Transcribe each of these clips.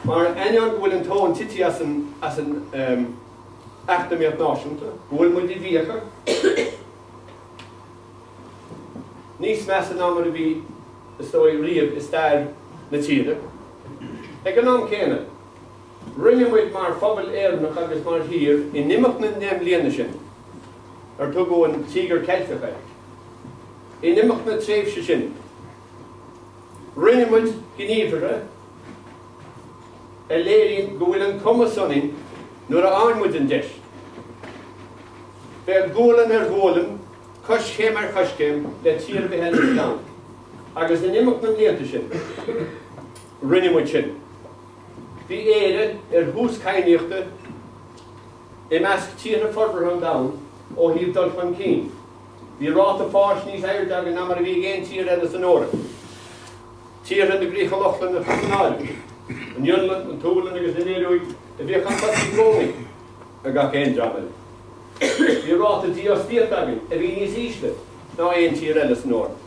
Mar ainneoin go bhfuil an tóin tite as an as an eacnamaíocht náisiúnta, go bhfuil muid i bhfiacha níos measa ná mar a bhí, is dóigh, riamh i stair na tíre. Ag an am céanna, rinne muid mar phobal Éireannach agus mar thír in imeacht na ndeich mbliana sin, ar tugadh an Tíogar Ceilteach air, in imeacht na tréimhse sin, rinne muid gníomhartha a léiríonn go bhfuil an cumas ionainn nuair a fhaigheann muid an deis bheith gualainn ar ghualainn, coiscéim ar choiscéim le tír ar bith eile sa domhan. Agus in imeacht na mblianta sin, rinne muid sin. Bhí Éire ar thús cadhnaíochta i measc tíortha forbartha an domhain ó thaobh dul chun cinn. Bhí ráta fáis níos airde againn ná mar a bhí ag aon tír eile san Eoraip, tíortha na gCríocha Lochlannacha san áireamh, an Fhionlainn, an tSualainn agus an Ioruaidh a bhíodh chun tosaigh i gcónaí ar gach aon dream eile. Bhí ráta dífhostaíochta againn a bhí níos ísle ná aon tír eile san Eoraip.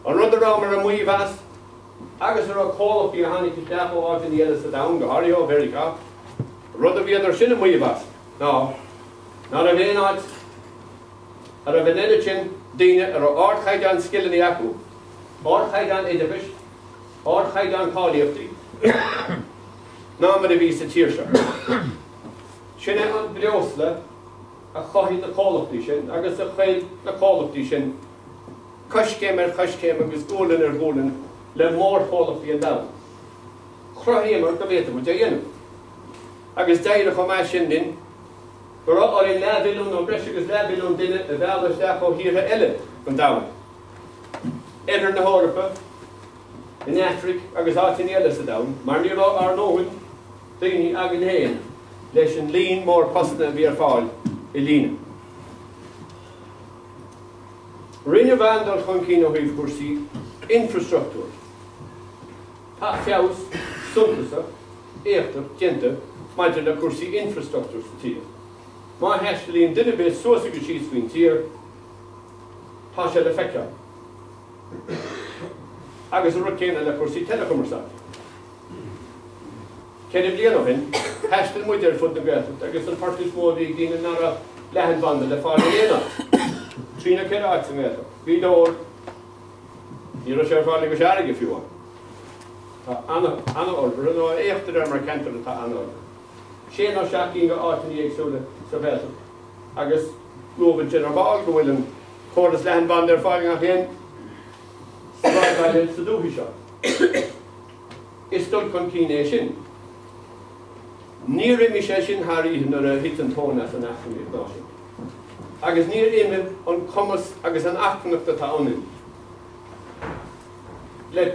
An rud a rabhamar ag maíomh as, agus a raibh comhlachtaí a tháinig isteach ó áiteanna eile sa domhan, go háirithe ó Mheiriceá, an rud a bhíodar sin ag maíomh as ná ná raibh aon áit a raibh an oiread sin daoine a raibh ardchaighdeán scileanna acu, ardchaighdeán oideachais, ardchaighdeán cáilíochtaí, ná mar a bhí sa tír seo. Sin é an breosla a chothaigh na comhlachtaí sin agus a chuir na comhlachtaí sin coiscéim ar choiscéim agus gualainn ar ghualainn le mórchomhlachtaí an domhain. Chruthaíomar go bhféadfadh muid é a dhéanamh. Agus d'éirigh chomh maith sin linn go raibh orainn leathmhilliún nó breis agus leathmhilliún duine a mhealladh isteach ó thíortha eile den domhan, Oirthear na hEorpa, in Aifric agus áiteanna eile sa domhan, mar ní raibh ár ndóthain daoine againn féin leis an líon mór postanna a bhí ar fáil a líonadh. Rinneadh an-dul chun cinn ó thaobh cúrsaí infreastruchtúir. Tá feabhas suntasach, éachtach déanta maidir le cúrsaí infreastruchtúir sa tír. Má thaistealaíonn duine ar bith suas agus síos faoin tír, tá sé le feiceáil. Agus an rud céanna le cúrsaí teileachumarsáide. Ceithre bliana ó shin, thaistil muid ar fud na Gaeltachta agus an port is mó a bhí ag daoine ná raibh leathanbhanda le fáil in aon áit. Trí nó ceithre áit sa nGaeltacht. Gaoth Dobhair, ní raibh sé ar fáil i gCois Fharraige fiú amháin. Tá an-fhorbartha, nó féachtar air mar cheantar atá an-fhorbartha. Sé nó seacht gcinn de áiteanna éagsúla sa Ghaeltacht agus luadh ansin ar ball go bhfuil an córas leathanbhanda ar fáil i ngach aon sráidbhaile sa dúthaigh seo. Is dul chun cinn é sin. Níor imigh sé sin thar oíche nuair a thit an tóin as an eacnamaíocht náisiúnta. Agus níor imigh an cumas agus an acmhainneacht atá ionainn le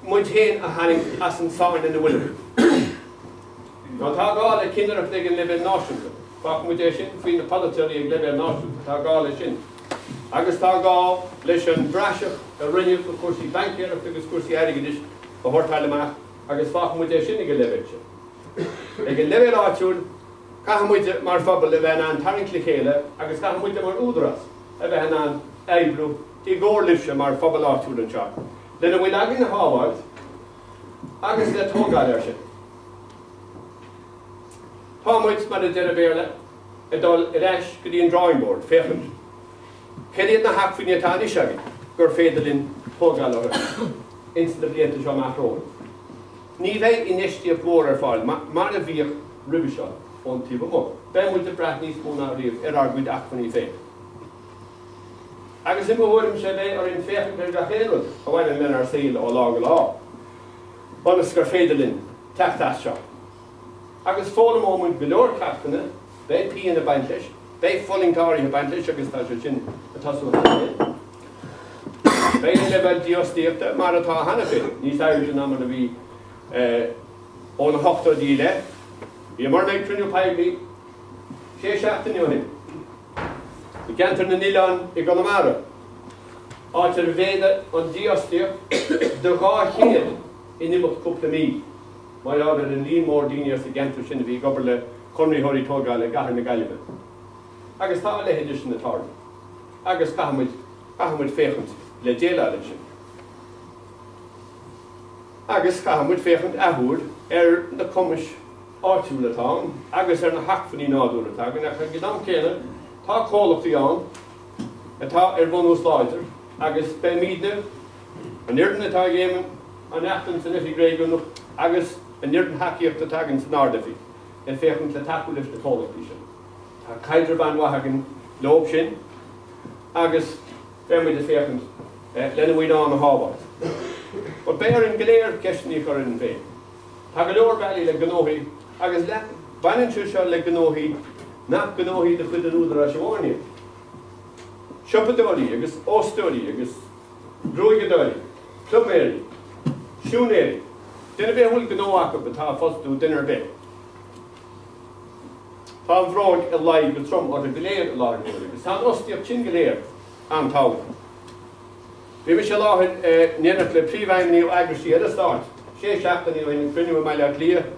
muid féin a tharraingt as an tsáinn ina bhfuilimid. Nó tá gá le cinnireacht ag an leibhéal náisiúnta. Fágfaidh muid é sin faoi na polaiteoirí ag leibhéal náisiúnta. Tá gá leis sin. Agus tá gá leis an bpraiseach a rinneadh do chúrsaí baincéireachta agus cúrsaí airgeadais a shórtáil amach agus fágfaidh muid é sin ag an leibhéal sin. Ag an leibhéal áitiúil, caithfidh muide mar phobal a bheith in ann tarraingt le chéile agus caithfidh muide mar údarás a bheith in ann oibriú i gcomhar libhse mar phobal áitiúil anseo lena bhfuil againn a shábháilt agus le tógáil air sin. Tá muid, mar a deir an Béarla, ag dul ar ais go dtí an drawing board féachaint céard iad na hacmhainní atá anois againn gur féidir linn tógáil orthu ins na blianta seo amach romhainn. Ní bheidh infheistíocht mhór ar fáil mar a bhíodh roimhe seo ón taobh amuigh. Beidh muid ag brath níos mó ná riamh ar ár gcuid acmhainní féin. Agus i mo thuairimse beidh orainn féachaint ar gach aon rud a bhaineann lenár saol ó lá go lá ionas gur féidir linn teacht as seo. Agus foghlaimeoidh muid go leor ceachtanna, beidh pian ag baint leis, beidh fulaingt áirithe ag baint leis agus tá sé sin ag tosú cheana féin. Beidh an leibhéal dífhostaíochta mar atá cheana féin, níos airde ná mar a bhí ó na hochtóidí i leith. Bhíomar ag cruinniú poiblí sé seachtaine ó shin i gceantar na nOileán i gConamara, áit ar mhéadaigh an dífhostaíocht de 200 in imeacht cúpla mí. Mar gheall ar an líon mór daoine as an gceantar sin a bhí ag obair le conraitheoirí tógála i gcathair na Gaillimhe. Agus tá a leithéide sin ag tarlú. Agus caithfidh muid, caithfidh muid féachaint le déileáil leis sin. Agus caithfidh muid féachaint athuair ar na cumais áitiúla atá ann agus ar na hacmhainní nádúrtha atá againn, ach ag an am céanna tá comhlachtaí ann atá ar bhunús láidir agus beimidne, an fhoireann atá ag Éamon Ó Neachtain san Oifig Réigiúnach agus an fhoireann thacaíochta atá againn san Ard-Oifig, ag féachaint le tacú leis na comhlachtaí sin. Tá caidreamh an-mhaith againn leo sin agus beidh muid ag féachaint lena mbuíonán a shábháil. But beidh orainn go léir ceisteanna a chur orainn féin. Tá go leor bealaí le gnóthaí agus baineann sé seo le gnóthaí nach gnóthaí de chuid an Údaráis amháin iad. Siopadóirí agus óstóirí agus gruaigeadóirí, pluiméirí, siúinéirí, duine ar bith a bhfuil gnó acu atá ag fostú duine ar bith. Tá an bhróig ag luí go trom orthu go léir i láthair na huaire agus tá an fhostaíocht sin go léir an-tábhachtach. Bhí mise i láthair in éineacht le príomhfheidhmeannaigh ó eagraisí eile stáit sé seachtainí ó shin ag cruinniú i mBaile Átha Cliath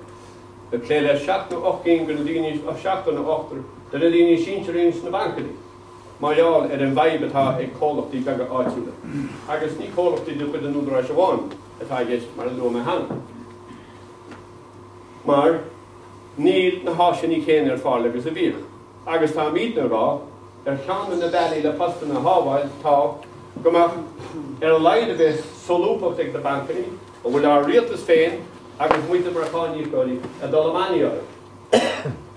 ag plé le seacht nó ocht gcinn de na daoine, seachtar nó ochtar de na daoine sinsearaí sna bancanna mar gheall ar an bhfadhb atá ag comhlachtaí beaga áitiúla. Agus ní comhlachtaí de chuid an Údaráis amháin atá i gceist mar a luaigh mé cheana. Mar níl na háiseanna céanna ar fáil agus a bhíodh. Agus táimidne ag rá, ar cheann de na bealaí le postanna a shábháil tá go mbeadh ar a laghad ar bith solúbthacht ag na bancanna, a bhfuil ár rialtas féin agus muide mar cháiníocóirí ag dul i mbannaí orthu,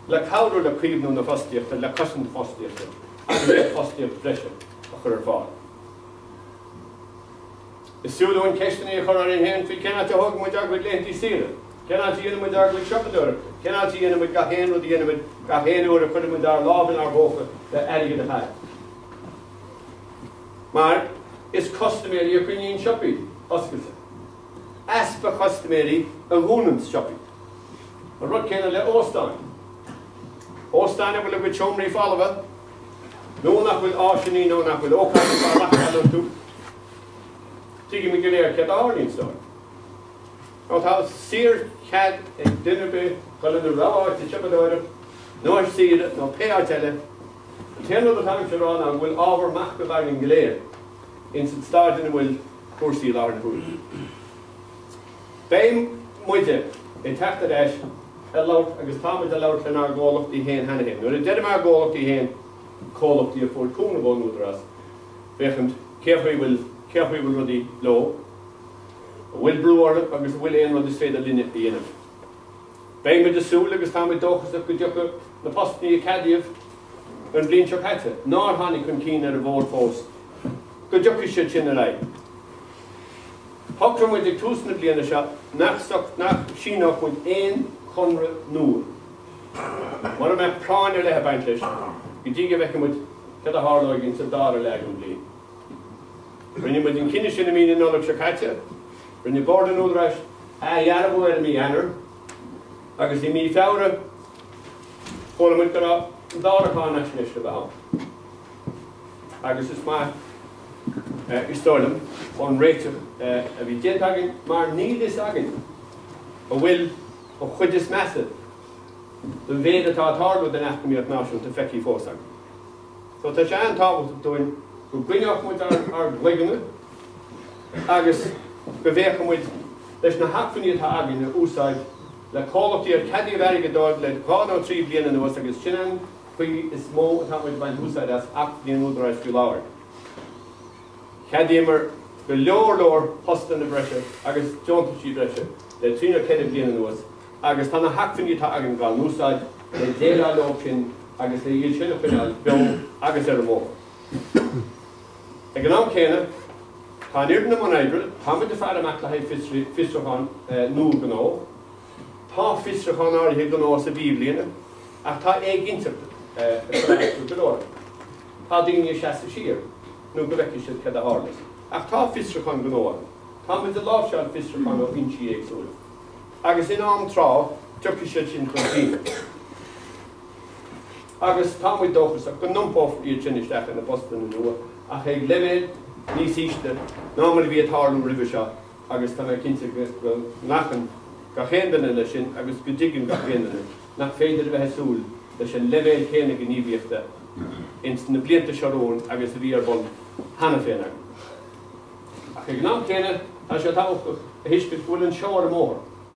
le cabhrú le caomhnú na fostaíochta, le cosaint fostaíochta agus le fostaíocht bhreise a chur ar fáil. Is fiú dúinn ceisteanna a chur orainn féin faoi cén áit a thógann muid ár gcuid laethanta saoire, cén áit a dhéanann muid ár gcuid siopadóireachta, cén áit a dhéanann muid gach aon rud a dhéanann muid gach aon uair a chuireann muid ár lámh inár bpóca le airgead a chaitheamh. Mar is custaiméirí a choinníonn siopaí oscailte. Easpa custaiméirí a dhúnann siopaí. An rud céanna le óstáin. Óstáin a bhfuil a gcuid seomraí folmha, nó nach bhfuil áiseanna nó nach bhfuil ócáidí á reáchtáil iontu. Tuigimid go léir céard a tharlaíonn dóibh. Nó tá saorchead ag duine ar bith dul ina rogha áit ag siopadóireacht, nó ar saoire, nó pé áit eile. An t-aon rud atáimse a rá ná go bhfuil ábhar machnaimh againn go léir ins an staid ina bhfuil cúrsaí i láthair na huaire. Beidh muide ag teacht ar ais ag labhairt agus tá muid ag labhairt lenár gcomhlachtaí féin cheana féin. Nuair a deirim ár gcomhlachtaí féin, comhlachtaí a fuair cúnamh ón Údarás, féachaint cé chaoi bhfuil, cé chaoi bhfuil rudaí leo, an bhfuil brú orthu agus an bhfuil aon rud is féidir linne a dhéanamh. Beidh muid ag súil agus táimid dóchasach go dtiocfaidh na postanna a ceadaíodh an bhliain seo caite, nár tháinig chun cinn ar an bhfód fós, go dtiocfaidh siad sin ar aghaidh. Shocraigh muid ag tús na bliana seo nach, nach síneodh muid aon chonradh nua mura mbeadh práinn ar leith ag baint leis go dtí go bhfeicfidh muid Cad a tharlóidh ins an dara leath den bhliain? Rinne muid an cinneadh sin i mí na Nollag seo caite. Rinne Bord an Údaráis athdhearbhú air i mí Eanáir agus i mí Feabhra chuala muid go raibh an dara cáinaisnéis le bheith ann. Agus is maith is dóigh liom an réiteach a bhí déanta againn mar níl fhios againn an bhfuil an chuid is measa den mhéid atá ag tarlú don eacnamaíocht náisiúnta feicthe fós againn. So tá sé an-tábhachtach dúinn go gcoinneodh muid ár gcloigne agus go bhféachadh muid leis na hacmhainní atá againn a úsáid le comhlachtaí ar ceadaíodh airgead dóibh le dhá nó trí bliana anuas agus sin an chaoi is mó atá muid ag baint úsáid as acmhainní an Údaráis faoi láthair. Cheadaíomar go leor leor postanna breise agus deontaisí breise le trí nó ceithre bliana anuas agus tá na hacmhainní atá againn dhá n-úsáid le déileáil leo sin agus le iad sin a choinneáil beo agus ar an mbóthar. Ag an am céanna, tá an fhoireann i mbun oibre, táimid ag faire amach le haghaidh fiosrúchán nua gnó. Tá fiosrúcháin áirithe gnó sa bpíblíne ach tá éiginnteacht ag cur as do go leor acu. Tá daoine ag seasamh siar nó go bhfeicfidh siad céard a tharlós. Ach tá fiosrúcháin gnó ann. Táimid ag láimhseáil fiosrúchán ó fhoinsí éagsúla. Agus in am tráth, tiocfaidh siad sin chun cinn. Agus tá muid dóchasach go n-iompófar iad sin isteach ina bpostanna nua, ach ag leibhéal níos ísle ná mar a bhí ag tarlú roimhe seo agus tá mé cinnte go nglacann gach aon duine leis sin agus go dtuigeann gach aon duine nach féidir a bheith ag súil leis an leibhéal céanna gníomhaíochta ins na blianta seo romhainn agus a bhí ar bun cheana féin againn. Ach ag an am céanna, tá sé tábhachtach. a thuiscint go bhfuil an seó ar an mbóthar.